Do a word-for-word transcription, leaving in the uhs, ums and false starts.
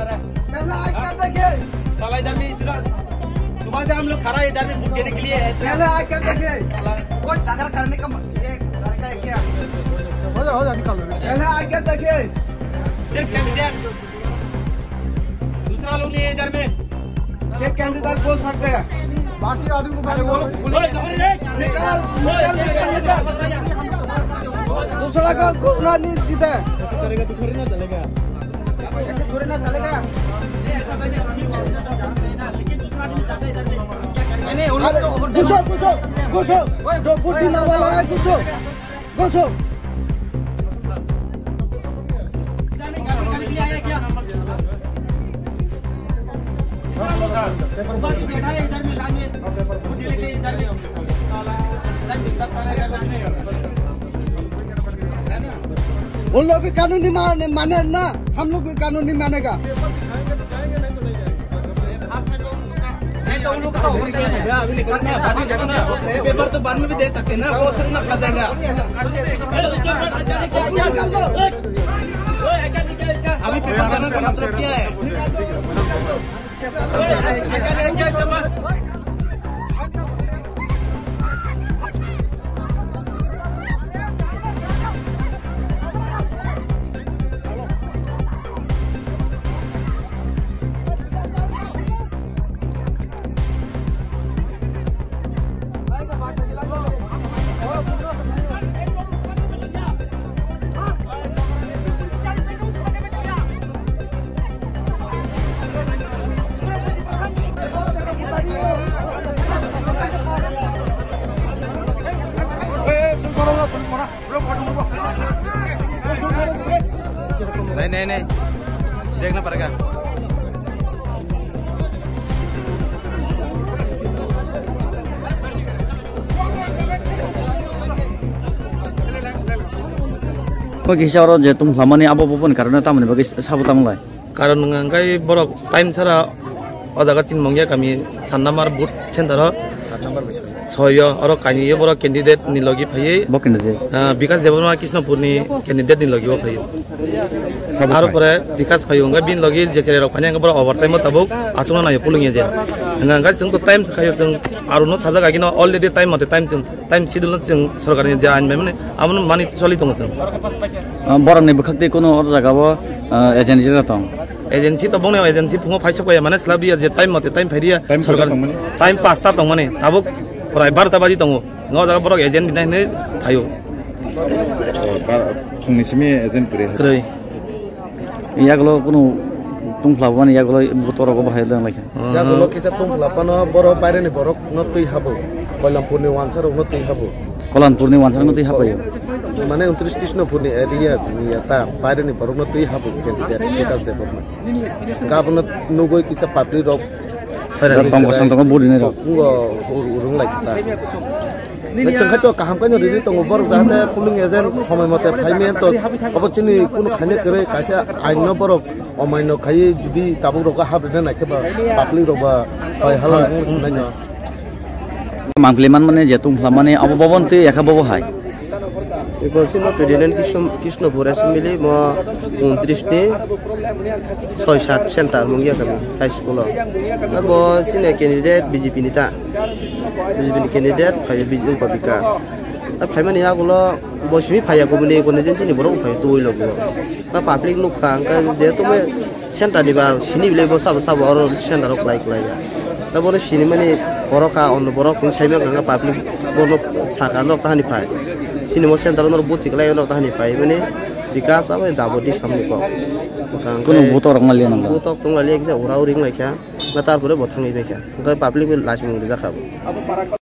पहले आके देखे। साला इधर में इतना सुबह से हम लोग खड़ा है इधर में वोट देने के लिए। पहले आके देखे। कोई झगड़ा करने का म-, ये तरीका है क्या? हो जा, हो जा, निकाल लो। पहले आके देखे। सिर्फ कैंडिडेट, दूसरा लोग नहीं है इधर में। ये कैंडिडेट बोल सकते हैं। बाकी आदमी को बाहर बोलो। निकाल, निकाल, निकाल, निकाल। दूसरा का घोषणा नहीं जीता है। ऐसा करेगा तो थोड़ी ना चलेगा। ऐसे थोड़ी ना चलेगा। नहीं, नहीं, उन लोग तो घुसो, घुसो, घुसो। ओए, जो गुड्डी नाम वाला है, घुसो। घुसो। उन लोग भी कानून नहीं मान-, माने ना, हम लोग भी कानून नहीं मानेगा। पेपर तो बाद में भी दे सकते हैं ना, वो थोड़ी ना खा जाएगा। अभी पेपर देने का मतलब क्या है? नहीं, नहीं, नहीं, देखना पड़ेगा। Bo kisa oro je tongthlamani abo boponi karone tamoni bagwi sabo tamo lai? Karon wngkha hwnkhe borok time sara o jaga chini Mongya kami sat number booth center o. Sat number booth. Soyo, oro kainwi borok candidate ni logi phaiwi. Bo candidate. Ah, Bikas Debbarma Krishnapur ni candidate ni logi o phaiwi. Sabo Aro phai. Pore Bikas phaiwi wngkha bini logi je cherai rok phani wngkha borok overtime o tabuk achukna naio polling agent. Wngkha hwnkhe chwng to time khaio chwng aro no sajak agino already time mote time chwng time schedule no chwng sorkar ni je ain bai mani abono mani choli tongo chwng. Ah, borok ni bwkhak tei kuno oro jaga o, ah, agency rok tong. Agency to bongni agency phungo phai sok ya mane slab ya je time mote time phai ya. Time sorkar koi tongmani? Time pasta tongmani tabuk prai barta baji tongo. Ngo jaga borok agent binai hinwi phaio. Oh, ba-, phungni simi agent kwrwi. Kwrwi. Yagulo kunu tongphlabani yagulo butorogo bahai dang laikha. Yagulo kisa tongphlabano borok baireni borokno twi habo. Koilampurni wansarokno twi habo. Koilampurni wansarokno twi habaio. Mane untris Krishnapurni area ni ya ta baireni borokno twi habo candidate Bikas Debbarma. Gabono nugui kisa public rok Tong kosong tongo budi ni rok. Ngo ur-, urung lai kita. Chwng khai to kaham khe no riri tongo borok jahate polling agent somoi mote phai manya to obo chini kunu khaina kwrwi kaisa ain no borok omaino khai judi tabuk rok hap rina naikhe ba public rok ba hoi hala wng sinai no. Mangpili manmani je tongphlamani abo bobo twi ekha bobo hai. Eko sino President Krishna, Krishnapur Assembly mo untris ni soi sat center Mongya kami high school o. Abo sini candidate B J P ni ta. B J P ni candidate phai B J P Bikas. A phai mani yagulo bo simi phai ya kubuni constituency ni borok phai twi logo. Ba public nukha, hwnkhe jehetu me center ni ba sini bile bo sabo sabo oro center o kwlai kwlai ya. Ta bono sini mani borok ka, ono borok kung sai mani public bono saka nok tahani phai. Sini mo center o norok buchi kwlai nok tahani phai. Mani Bikas abo jabo di samni kok. Kunu buto rok mali nang. Buto tong lali ekja ura uri nglai kha. Na tarpore bo thangwi bai kha. Hwnkhe public bai lasing rijak kha bo.